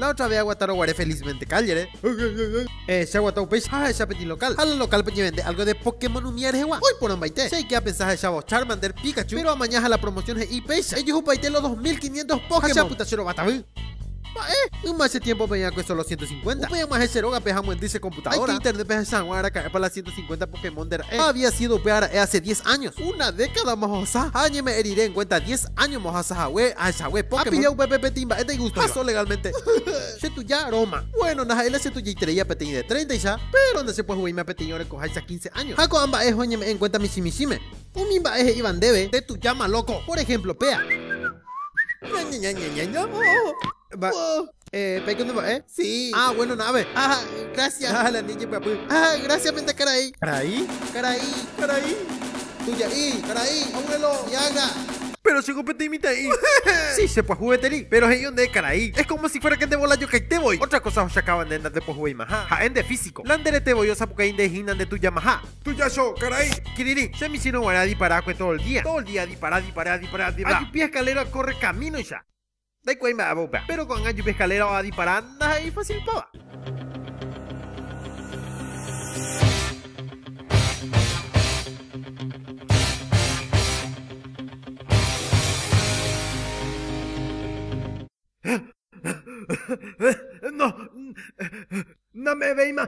La otra vez aguatárõ guare felizmente kállere. Ehecha aguata upéicha ha ahecha peteĩ local. Ha la local-pe oñevende algo de Pokémon umía rehegua. Oiporãmbaite. Che aike apensa ahechávo Charmander, Pikachu, péro amaña ha la promoción he'i péicha, Ejuhupaite los 2500 Pokémon. Ha che apyta che rovatavy. Mba'e? Yma che tiempo-pe oĩ'akue solo 150. Upéi ag̃uahẽ che rógape ha amyendy che computadora. Aike internet-pe ahecha hag̃ua araka'épa la 150 Pokémon nde ra'e. Ha había sido upe ara'e hace 10 años. Una década-ma ohasa. Ha añeme'ẽ rire en cuenta 10 años-ma ohasa hague, ahecha hague Pokémon. Apilla upépe peteĩ mba'e ndaigustóiva. Haso legalmente. Che tuja Roma. Bueno, ndaha'éi la che tujaitereía peteĩ de 30-icha, pero ndachepyahuvéima peteĩ orekoháicha 15 años. Ha ko'ã mba'e oñeme'ẽ en cuenta michĩ michĩme. Umi mba'e he'íva ndéve, nde tujáma lóko. Por ejemplo, péa. Peiko nde mba'e? Sí. Ah, bueno, nave. Ah, gracias. Ah, la niña pyapy. Ah, gracias, pende karai. Karai? Karai, karai. Tuja'i, karai, abuelo, Viagra. Pero chéko peteĩ mitã'i. Sí, che pyahu gueteri. Pero he'i onde karai. Es como si fuera que nde bola jokaite voi. Otra cosa ochakáva nde ndandepyahuvéimaha, ha'e nde físico. La nde rete voi osapukai nde hína nde tujamaha. Tujacho, karai. Kirirĩ, che michĩrõ guare adiparákue todo el día. Todo el día adipara, adipara, adipara, adipara. Ajupi escalera akorre camínoicha. Ndaikuaái mba'épa upéva. Péro ko'ág̃a ajupi escalera oadipara ndaha'éi fácilpava. No, namevéima,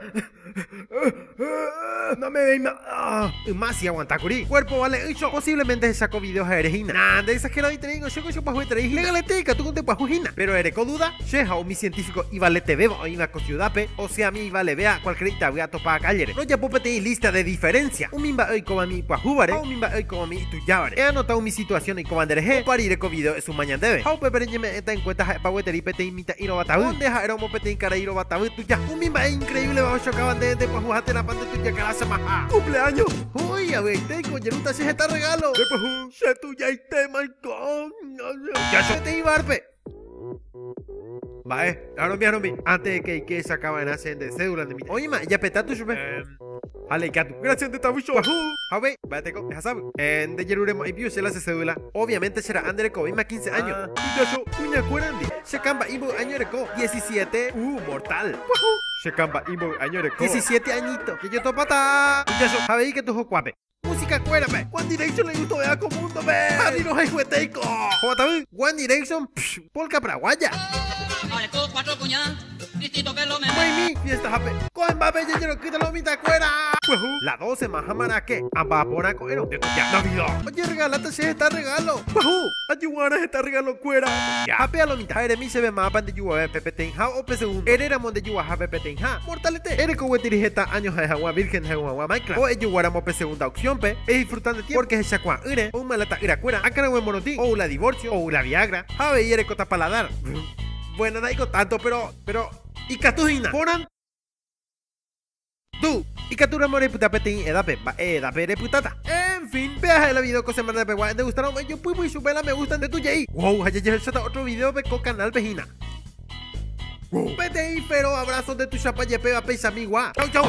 namevéima. Yma si aguanta kuri. Cuerpo vale ycho. Posiblemente ehecha ko video ha'ere hína. Nah, nde exagerado-iterei ngo, chéko chepyahueterei hína. Legalete ikatu ko ndepyahu hína. Pero ereko duda, che ha umi científico ivaletevéva oĩva ko ciudad-pe, osea mi ivalevéa cualquier itavy atopa kállere. Rojapo peteĩ lista de diferencia umi mba'e oikóva mi ipyahúvare ha umi mba'e oikóva mi itujávare. Eanota umi situación oikóva nderehe, opa rire ko video esuma ñandéve. Ha upépe reñeme'ẽta en cuenta ha'épa gueteri peteĩ mitã'i rovatavy, o nde ha'érõ omopeteĩ karai rovatavy tuja. Umi mba'e increíbleva ochokáva nde ndepyahuha térãpa nde tuja karásamaha. Cumpleaños! Húi, avy'aitéiko, ojerúta che heta regalo. Ndepyahu, che tujaitéma aiko. Peteĩ bar-pe. Mba'e? Aromi, aromi. Antes de que eike echaka va'erã che nde cédula nde mitã. Oĩma, ejapeta chupe. Jale ikatu. Gracias nde tavucho. Pyahu. Ha upéi, mba'eteko, ehasávo. Nde jeruremo'ãi pio che la che cédula. Obviamente che ra'a nde rekovéima 15 año. Tujacho, kuñakuérandi. Che kamba'i mboy año ereko. 17. Mortal. Pyahu. Che kamba'i mboy año ereko. 17 añito. Jejotopáta. Tujacho, ha avei ikatu jokuápe. Música kuérape. One Direction le gustovéva ko mundo-pe. Ha ni rohayhuetéiko. Hovatavy. One Direction, psh, polka paraguaya. Maimi, fiesta hape. Ko'ẽ mba'épe jejerokýta lo mitãkuéra. Pyahu. La 12 maha marake. Amba'aporã ko'ẽrõ. Ndetuja. Navidad. Ojerregaláta che heta regalo. Pyahu. Ajuguarã heta regalo-kuéra. Hape a lo mitã. Ha eremi chéve mápa ndejuguave pe peteĩha o pe segundo. Eréramo ndejuguaha pe peteĩha. Mortalete. Ereko gueteri heta año ha'e hag̃ua virgen ha'e hag̃ua Minecraft. O ejoguáramo pe segunda opción-pe, edisfruta nde tiempo, porque hechakuaa'ỹre, oúma la ta'yrakuéra, akãrague morotĩ, ou la divorcio, ou la Viagra, ha avei erekóta paladar. Bueno, nda'iko tanto, pero, pero, ikatu hína. Porã ndu, ikatúramo repyta peteĩ edápe, mba'e edápe repytáta? En fin, péa ha'e la video ko semana pegua, ndegustáramo ejopýpy chupe la me gusta nde tujei. Wow, ha jajehecháta otro video-pe ko canal-pe hína. Peteĩ fero abrazo nde tuichapa jepéva peichami gua. Chau chau.